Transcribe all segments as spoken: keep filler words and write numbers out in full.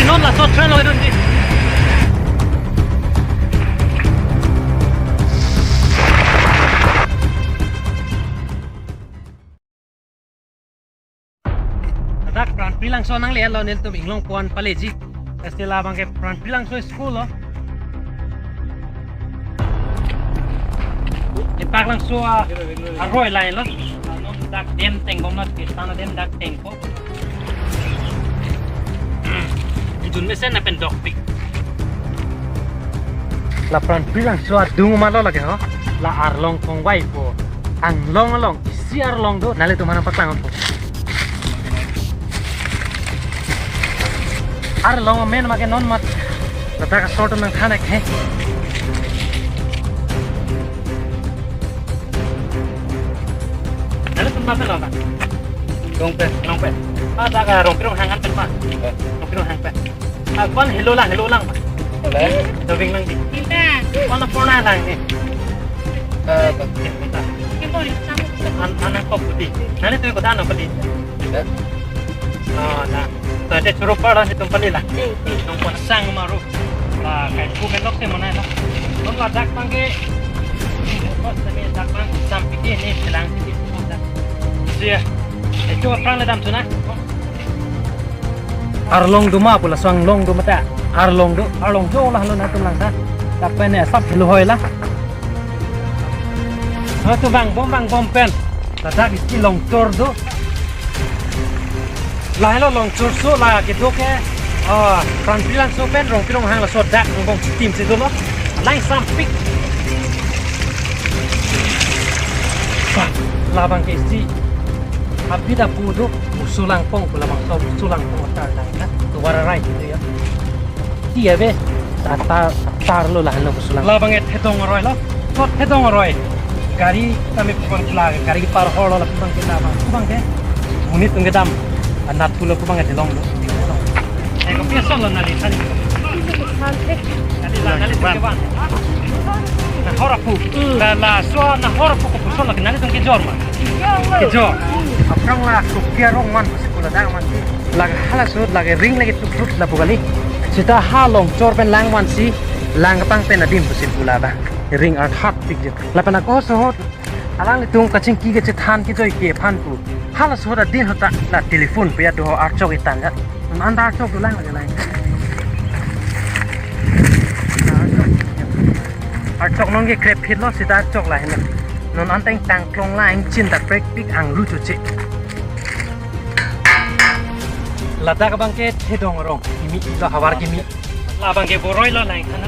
Non laso train lo dun di. Ladak Prang Pilangso nangle lo, nelitum inglong pon paleji. Estela abangke Prang Pilangso school lo. Ipak Langso a, aroi line lo. Non dak dam tengbom lo, Krista no dam dak tengpo. Jun mesen na pen dokpik. La Prang Pilangso adung ma lo lake ho. La arlong kongvaipo. Anglong along isi arlong do, nanglitum aphan nangpaklangpo. Arlong amen make non mat. Ladak asor atum nangthan-ek he. Nanglitum ma pen lo ta? Rong pen. Rong pen. Ah, dak Rongpi Ronghang an pen ma. Eh. Rongpi Ronghang pen. Ah, ko-an helo lang, helo lang ma. Helo. Dobing lang di. Kita. Ko-an purna lang ni. Eh, kita. Kita. An, an nangkok pudi. Nanglitum kodak nangpali? Eh. Oh, na. To, te churu paro nanglitum pali la. Nangpon sang maru. La, kai ku melok te mana la. Non ladak abangke. Kos tadi ladak abang sampik ni selang sidi. Sia. Itu aphrang le damthu na. Arlong do ma pu laso anglong do mate. Arlong do, arlong do la helo nangtum langtha. Dak pen ne asap helo hoi la. Nangtum vangbom vangbom pen. Ladak isi longchor do. Lahelo longchor so la kedo ke, ah, Prang Pilangso pen Rongpi Ronghang laso dak angbong chitim si dolo. Lang sampik. Bah, labang ke isi. Abida pu do, Musulangpong pu labangso, Musulangpong atar lang na. Tovar arai gitu ya. Ti ave, atar, atar lo lahelo Musulang. Labang ke Thedong aroi lo. Sot Thedong aroi. Gari kami pukon kila, gari kepar hor lo lapu abangke labang. Lapu abangke. Monit atum kedam. Anat pulo lapu abangke delong lo. Eh, kopi ason lo nali tadi. Nali la, nali tadi ke bang. Nahor apu. La, laso Nahor apu kopuson lo ke nanglitum kejor ma. Kejor. Aphrang la kopi arong man pusi pu ladak man. Lake hala ahut lake ring lake tuk tuk lapu kali. Seta ha longchor pen lang vansi lang kapangpen adim pusi pu la ba. Ring arthat tik je. Lapen ako ahut alanglitum kachingki kachethan kejoi ke aphan pu. Hala ahut adin ahut ta la telephone pe ya do archok itang ya. Anta archok do lang lake lang. Archok non ke krep phit lo seta archok la hin. Non anta ingtang klong la ingchin ta prekpik anglu chuche. Ladak abangke Thedong arong. Kimi lo havar kimi. Labang ke boroi lo lang kana.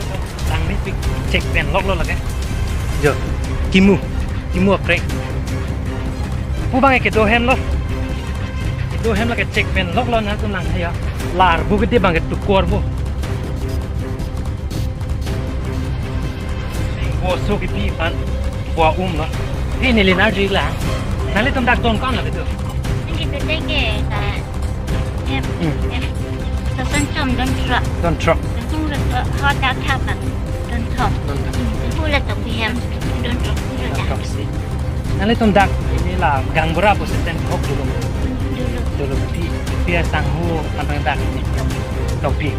Lang ni pik check pen lok lo lake. Jo. Kimu. Kimu akrek. Pu abangke kedo hem lo. Kedo hem lake check pen lok lo nangtum lang ya. Lar bu kede abangke tukor bu. Bo so kipi pan. Bo um lo. Pini linar jui la. Nanglitum dak don ko-an lo itu. Ini kita ke, eh, em, Hmm. em, Soson chom don throk. Don throk. Hung le, eh, hot dak thap bang. Don thom. Don thom. Hmm, hung le tong bihem. Don throk. Hung le dak. Nanglitum dak ini la gaonbura pu seten hok dulu. Dulu. Dulu pi, pi asangho abang dak ini. Tongpi.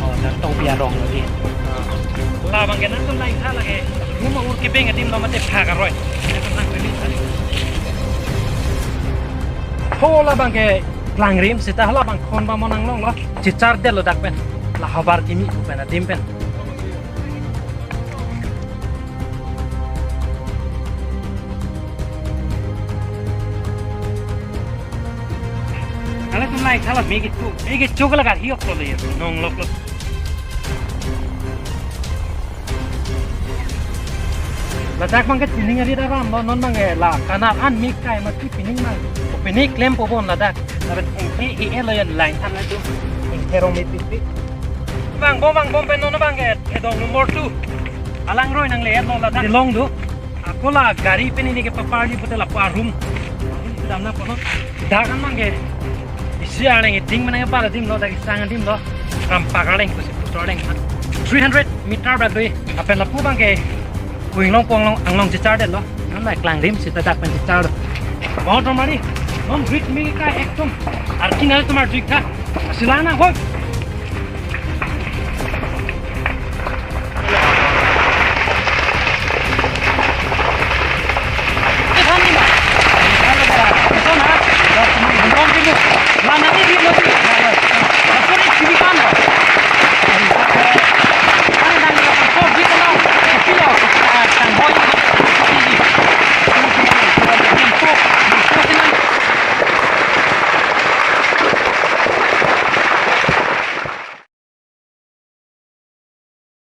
Oh, dak Tongpi arong lagi. Labang ke nangtum lain hal lagi. Rumah ur kebeng adim lo mate phak aroi. Nangtum nang pilih tadi. Ho labang ke Klangrim seta halabang khon ba mo nanglong lo. Chichar det lo dak pen. La havar kimi pu pen adim pen. Nanglitum lain thala me kecho. Me kecho ke la gari ok lo le. Nong lok lo. Ladak abangke pining arit aram lo, non abangke la kanar an me kai mati pining abang. Pining klempo bon ladak. Lapen ingke e e lo yan lain than latum. Ingke rong me pipi. Vangbom vangbom pen non abangke Thedong number two. Alangroi nangle lo ladak. Long do. Ako la gari pen ini ke paparli pute lapu arum. Arum kedam na pono. Dak an abangke. Isi arleng iding menang apa adim lo, dak isang adim lo. Rampak arleng pusi putar arleng. Three hundred meter bak doi. Apen lapu abangke. Kuing long pong long anglong chichar det lo. Non la Klangrim seta dak pen chichar. Mau tomari. Non duit me kai ekdom. Arki nal tomar duit ka. Silana hoi.